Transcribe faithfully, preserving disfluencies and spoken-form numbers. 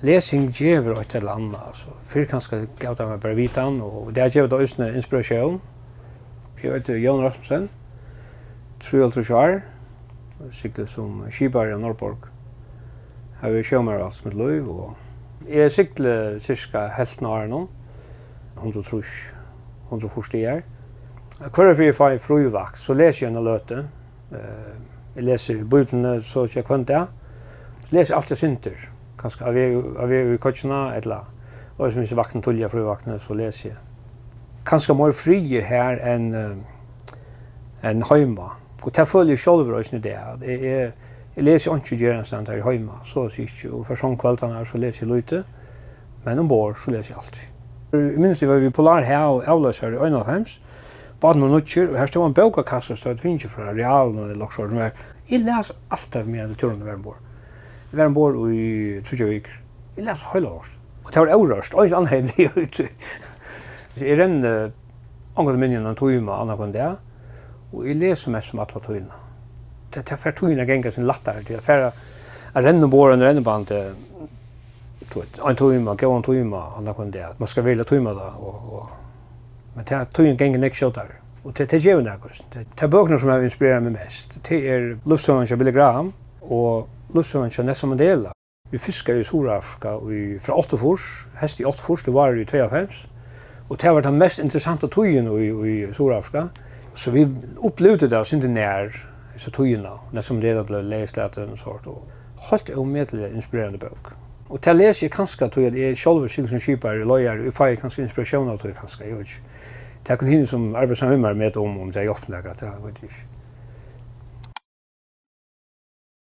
Lesing gevur eitt ella annað, altso. Fyrr kanska gav tað mær bara vitan, og í dag gevur tað eisini inspiratión. Eg eiti Jón Rasmussen, trýoghálvtrýss ár, sigli sum skipari á Norðborg. Havi verið sjómaður alt mítt lív, og eg sigli sirka helvtina av árinum, hundrað og trýss, hundrað og fýrs dagar. Hvørja ferð eg fái frívakt, so lesi eg eina løtu. Eh, eg lesi Bíbliuna, so at siga, hvønn dag. Lesi altíð eitt sindur. Kanska á veg, á veg í koyggjuna, ella, og sum eg vakni tíðliga, frívakni, so lesi eg. Kanska meir friður her enn, eh, enn heima. Og tað føli eg sjálvur eisini í dag, at eg, eg, eg lesi einki gerandisdagin har heima, so at siga ikki. Og fyrr songkvøldarnar, so lesi eg lítið. Men umborð, so lesi eg altíð. Eg minnist, eg var við Polarhav avloysara í einoghálvfems. Bátarnir vóru nýggir, og har stóð ein bókakassi, sum eg fingið frá Realinum ella okkurt sovorðið. Eg las altíð meðan túrarnir vóru umborð. Eg var umborð í tríggjar vikur. Eg las heila nátt. Og tað var órørt, eingin annar hevði ligið úti. So eg renni ongantíð minni enn ein tíma annanhvønn dag, og eg lesi mest sum alla tíðina. Tað, tað fær tíðina at ganga sum lættari, tí at fara at renna umborð á einum rennibandi, tú veit, ein tíma, góðan tíma, annanhvønn dag. Man skal veruliga tíma tað, og, og, men tað, tíðin gongur nógv skjótari. Og tað, tað gevur nakað. Tað, tær bøkurnar, sum hava inspirerað meg mest, tað er Lívssøgan hjá Billy Graham og Lívssøgan hjá Nelson Mandela. Vit fiskaðu í Suðurafrika í, frá áttaogfýrs, heystið í áttaogfýrs til várið í tveyoghálvfems. Og tað var tann mest interessanta tíðin í, í Suðurafrika. So vit upplivdu tað eitt sindur nær, hesa tíðina, Nelson Mandela bleiv leyslatin og sovorðið. Og heilt ómetaliga inspirerandi bók. Og tað lesi eg kanska tí, at eg sjálvur sigi sum skipari og leiðari, og fái kanska inspiratión av tí kanska, eg veit ikki. Tað kunnu hinir sum arbeiða saman við mær meta um, um tað hjálpir nakað, tað veit eg ikki.